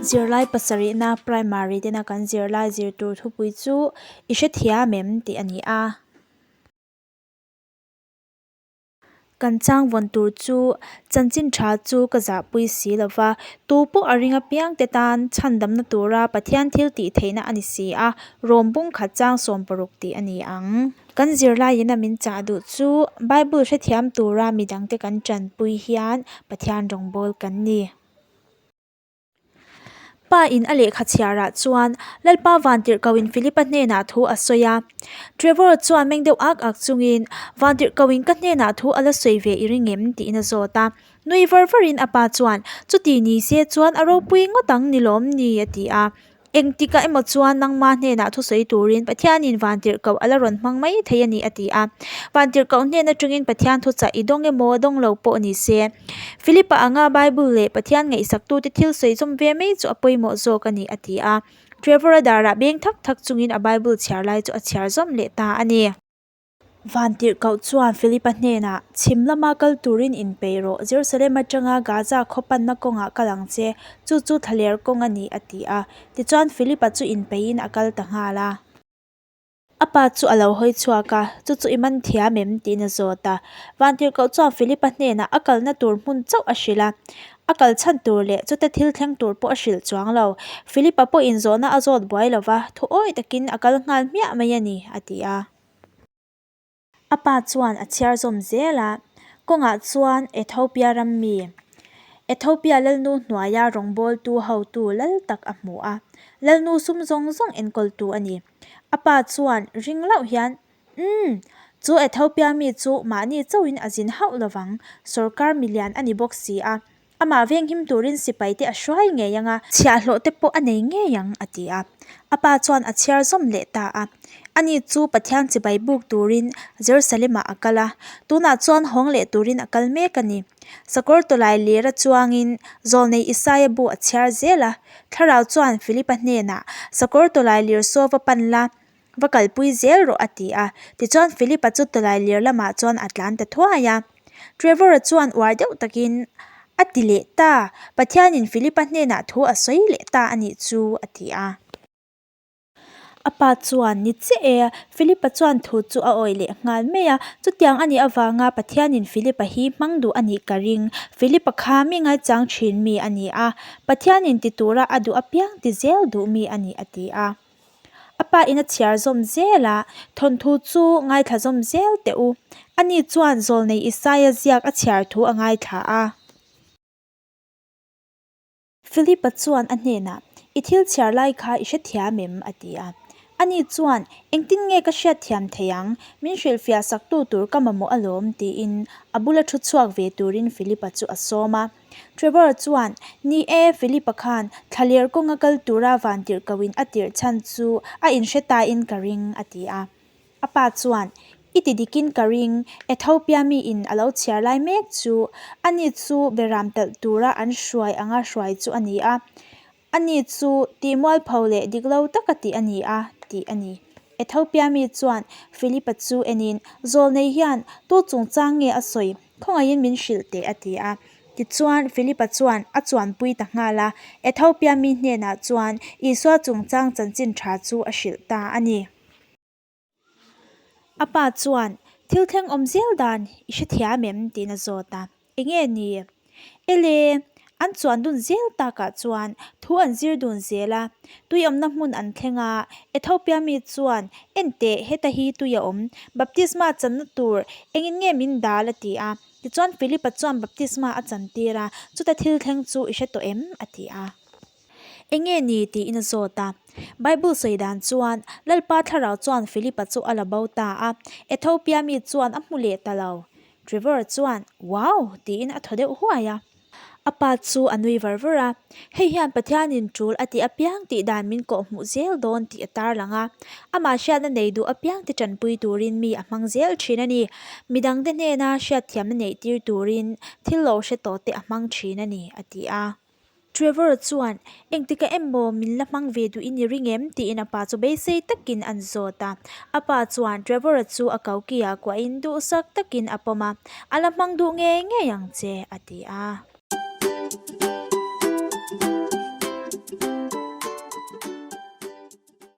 Zirlai pasarihna primary tena kan zirlai zir tur thupui chu i hrethiam em tih a ni a. Kan chang vawn tur chu chanchin tha chu ka zahpui si lo va, tu pawh a ring apiang te tan chhandamna tura Pathian thil tih theihna a ni si a, Rom bung khat chang 60 tih a ni ang. Kan zirlaiin a min chah duh chu Bible hrethiam tura midangte kan tanpui hian Pathian rawngbâwl kan ni. Pa in a lehkha chhiarah chuan Lalpa Vantirhkohin Philipa hnenah thu a sawi a. Trevor chuan meng deuh ak ak chungin, Vantirhkohin ka hnenah thu a la sawi ve i ring em? tiin a zawt a. Nui var varin a pa chuan, Chuti ni se chuan a ropui ngawt ang ni lawm ni? a ti a. Engtikah emaw chuan nangma hnenah thusawi turin Pathianin vantirhkoh a la rawn hmang mai thei a ni, a ti a. Vantirhkoh hnen atangin Pathian thuchah i dawng emaw dawng lo pawh ni se. Philipa anga Bible leh Pathian ngaihsaktute thil sawi zawm ve mai chu a pawimawh zawk a ni, a ti a. Trevor-a darah beng thak thak chungin a Bible chhiar lai chu a chhiar zawm leh ta a ni. Vantirhkoh chuan Philipa hnenah, Chhim lama kal turin inpeih rawh, Jerusalem atanga Gaza khaw panna kawngah kal ang che, chu chu thlaler kawng a ni, a ti a. Tichuan Philipa chu inpeihin a kal ta nghal a. A pa chu a lo hawi chhuak a, Chu chu i man thiam em? tiin a zawt a. Vantirhkoh chuan Philipa hnenah a kalna tur hmun chauh a hrilh a. A kal chhan tur leh chuta thil thleng tur pawh a hrilh chuang lo. Philipa pawhin zawhna a zawt buai lo va, thu awi takin a kal nghal hmiah mai a ni, a ti a. A pa chuan a chhiar zawm zel a, kawngah chuan Ethiopia ram mi, Ethiopia lalnu hnuaia rawngbawltu hotu lal tak a hmu a, lalnu sum zawng zawng enkawltu a ni. A pa chuan ring loh hian, Umm, chu Ethiopia mi chu mahni chauhin a zin hauh lovang, sorkar milian a ni bawk si a, Amah venghim turin sipaite a hruai ngei ang a, chhiahhlawh te pawh a nei ngei ang, a ti a. A pa chuan a chhiar zawm leh ta a. Ani chu Pathian chibai buk turin Jerusalem-ah a kal a, tunah chuan hawng leh turin a kal mek a ni. Sakawr tawlai lir a chuangin Zawlnei Isaia bu a chhiar zel a. Thlarau chuan Philipa hnenah, Sakawr tawlai lir saw va pan la, Va kalpui zel rawh a ti a. Tichuan Philip-a chu tawlai lir lamah chuan a tlan ta thuai a. Trevor-a chuan uar deuh takin, A ti leh ta! Pathianin Philip-a hnenah thu a sawi leh ta a nih chu, a ti a. A pa chuan, Ni chiah e! Philip-a chuan thu chu a awih leh nghal mai a. Chutiang a nih avanga Pathianin Philip-a hi hmang duh a nih ka ring. Philip-a kha mi ngaichang thin mi a ni a. Pathianin ti tura a duh apiang ti zel duh mi a ni, a ti a. A pa in a chhiar zawm zel a, thawnthu chu ngaithla zawm zel teh u. Ani chuan Zawlnei Isaia ziak a chhiar thu a ngaithla a. Philipa chuan a hnenah, I thil chhiar lai kha i hrethiam em? a ti a. Ani chuan, Engtin nge ka hriatthiam thei ang? Min hrilhfiah saktu tur ka mamawh alawm, tiin a bula thu chhuak ve turin Philipa chu a sawm a. Trevor chuan, Ni e, Philip-a khan thlaler kawnga kal tura vantirhkohin a tirh chhan chu a inhre tain ka ring, a ti a. A pa chuan, I ti dikin ka ring, Ethiopia miin a lo chhiar lai mek chu ani chu beram talh tura an hruai anga hruai chu a ni a. Ani chu tih mualpho leh dik lo taka tih a ni a, tih a ni. Ethiopia mi chuan Philipa chu enin, Zawlnei hian tu chungchang nge a sawi? Khawngaihin min hrilh teh, a ti a. Tichuan, Philipa chuan a chuanpui ta nghal a, Ethiopia mi hnenah chuan Isua chungchang chanchin tha chu a hrilh ta a ni. A pa chuan, Thil thleng awm zel dan i hrethiam em? tiin a zawt a. Enge ni? Ele, an chuan dun zel takah chuan thu an zir dun zel a, tui awmna hmun an thleng a. Ethiopia mi chuan, Enteh, heta hi tui a awm. Baptisma channa tur engin nge min dal? a ti a. Tichuan Philipa chuan baptisma a chantir a, Chuta thil thleng chu i hre tawh em? a ti a. Enge ni? tiin a zawt a. Bible sawi dan chuan, Lalpa thlarau chuan Philipa chu a la bo ta a, Ethiopia mi chuan a hmu leh ta lo. Trevor chuan, Wow! tiin a thaw deuh huai a. A pa chu a nui var var a, Hei hian Pathianin tul a tih apiang tih dan min kawhhmuh zel dawn tih a tarlang a. Amah hriatna nei duh apiang te tanpui turin mi a hmang zel thin a ni. Midangte hnena hriatthiamna neihtir turin thil lo hre tawh te a hmang thin a ni, a ti a. Trevor chuan, Engtikah emaw min la hmang ve duh i ni ring em? tiin a pa chu beisei takin an zawt a. A pa chuan Trevor-a chu a koki-ah kuahin duhsak takin a pawm a, A la hmang duh ngei ngei ang che, a ti a.